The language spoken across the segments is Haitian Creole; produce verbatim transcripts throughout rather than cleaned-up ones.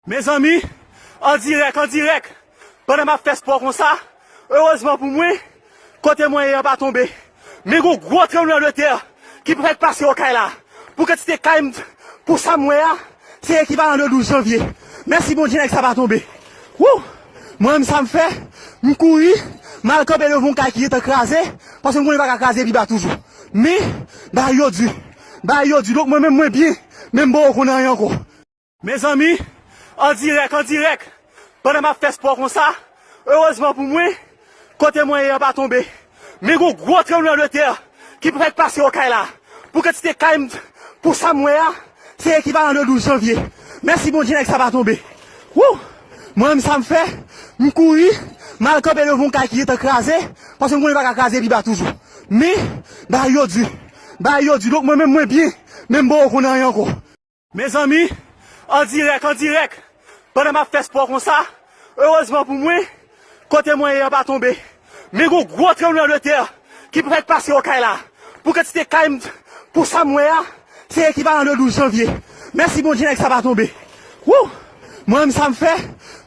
Mezanmi, an dirèk, an dirèk, pandan m ap fè spò konsa, erezman pou mwen, kote mwen ye an pa tonbe. Men gon gwo tranblemanntè ki fèk pase Okay la. Pou kantite kay m, pou sa m wè a, se ekivalan de douz janvye. Mèsi Bondye, nèg sa pa tonbe. Wou! Mwen menm sa m fè, m kouri, m al kanpe devan yon kay ki gentan kraze, paske m konnen pa ka kraze pi ba toujou. Men, bagay yo di. Bagay yo di. Donk mwen menm mwen byen, men m poko konn anyen ankò. Mezanmi, an dirèk, an dirèk, pandan m ap fè spò konsa, erezman pou mwen, kote mwen ye an pa tonbe. Men gon gwo tranblemanntè ki fèk pase Okay la. Pou kantite kay m, pou sa m wè a, se ekivalan de douz janvye. Mèsi Bondye, nèg sa pa tonbe. Wou! Mwen menm sa m fè, m kouri, m al kanpe devan yon kay ki gentan kraze, paske m konnen pa ka kraze pi ba toujou. Men, bagay yo di. Bagay yo di. Donk mwen menm mwen byen, men m poko konn anyen ankò. Mezanmi, an dirèk, an dirèk, pandan m ap fè spò konsa, erezman pou mwen, kote mwen ye an pa tonbe. Men gon gwo tranblemanntè ki fèk pase Okay la. Pou kantite kay m, pou sa m wè a, se ekivalan de douz janvye. Mèsi Bondye, nèg sa pa tonbe. Wou! Mwen menm sa m fè,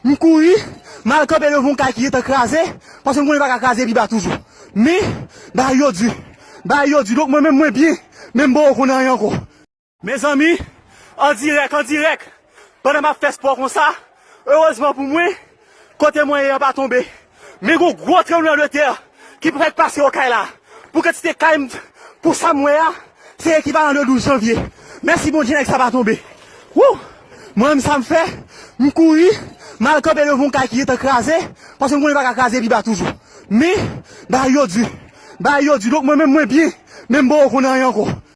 m kouri, m al kanpe devan yon kay ki gentan kraze, paske m konnen pa ka kraze pi ba toujou. Men, bagay yo di. Bagay yo di. Donk mwen menm mwen byen, men m poko konn anyen ankò. Mezanmi, an dirèk, an dirèk, pandan m ap fè spò konsa, erezman pou mwen, kote mwen ye an pa tonbe. Men gon gwo tranblemanntè ki fèk pase Okay la. Pou kantite kay m, pou sa m wè a, se ekivalan de douz janvye. Mèsi Bondye, nèg sa pa tonbe. Wou! Mwen menm sa m fè, m kouri, m al kanpe devan yon kay ki gentan kraze, paske m konnen pa ka kraze pi ba toujou. Men, bagay yo di. Bagay yo di. Donk mwen menm mwen byen, men m poko konn anyen ankò.